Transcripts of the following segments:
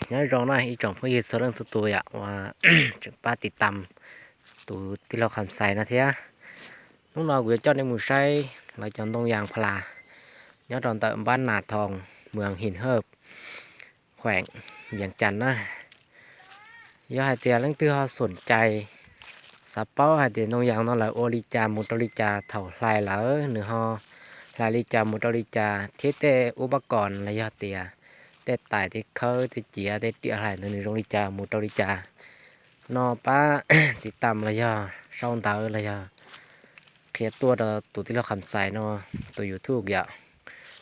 Nyob zoo na ib tsoom phooj ywg txhua leej txhua tus yom, uas tseem pab tiv tam tus tij laug Kham Xais no thiab. Hnub no kuv yuav coj nej mus saib lawv cov ntoo yas pha las nyob rau ntawm npab Nas Thoos, moos Him Hawj, khueem Vias Cas na. Yog hais tias leej twg ho xom cai xav paub hais tias ntoo yas no lawv ua li cas mus rau li cas, thaum hlais lawm nws ho hlais li cas mus rau li cas, thiab tej ub pab kos los yog tias tej tais tej khawb tej ciav tej riam hlais ntawd nws zoo li cas mus rau li cas no, pab tiv tam los yog sau ntawv los yog qhia tuaj rau tus tij laug Kham Xais no tus YouTube yom.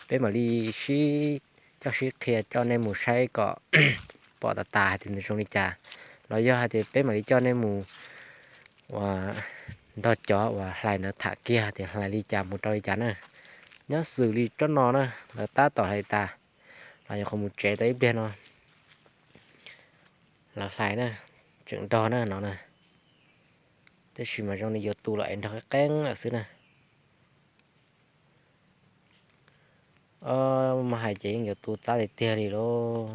Peb mam li sib coj sib qhia coj nej mus saib kom pom tas tas hais tias nws zoo li cas, los yog hais tias peb mam li coj nej mus uas nrog cov uas hlais ntawd tham kiag tias hlais li cas mus rau li cas na. Nyob xws li tsob no na, lawv tab tom hlais tas los yog qhov mus tsev tau ib pliag no, lawv hlais na, tseem nrog na no na, tab sis mas zoo li yuav tu los es nrog qeeb qeeb lawm xwb na. Mas hais ces yeej yuav tu txab tiag tiag li lauj.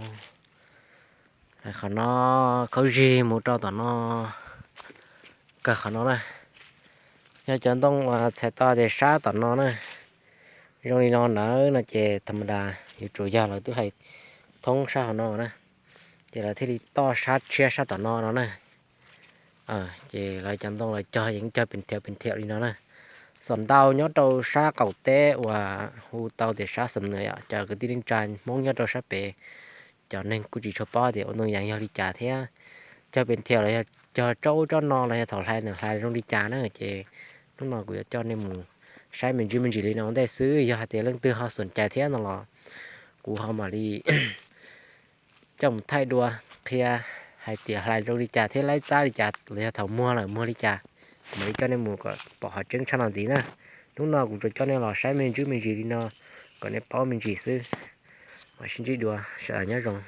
Qhov no khaub zig mus rau tom no, kawg qhov no na. Yog cov ntoo uas txhais tau tias sab tom no na, zoo li no nawb no ces tha ma das yuav tsum yog lawv twb hlais thoob sab hauv no na, ces lawv thiaj li toj sab tshiab sab tom no no na. Ces lawv cov ntoo lawv cog yeej cog pes thiav pes thiav li no na. Xom ntau nyob rau sab qaum teb uas hu tau tias sab Xam Nuas yom, cov kwv tij neej tsa Hmoob nyob rau sab pem, cov neeg kuj tsis tshua paub tias ua ntoo yas yog li cas thiab. Cog pes thiav los yog cog tsob ub tsob no los yog thaum hlais nws hlais zoo li cas na, ces hnub no kuv yuav coj nej mus saib me ntsis me ntsis li no ua ntej xwb. Yog hais tias leej twg ho xom cai thiab no los kuv ho mam li coj mus thaij dua, qhia hais tias hlais zoo li cas thiab laib txab li cas los yog thaum muag lawm muag li cas, mam li coj nej mus kom pom qhov tseeb tshaj no ntxiv na. Hnub no kuv tsuas coj nej los saib me ntsis me ntsis li no kom nej paub me ntsis xwb. Mam sib ntsib dua, sawv daws nyob zoo.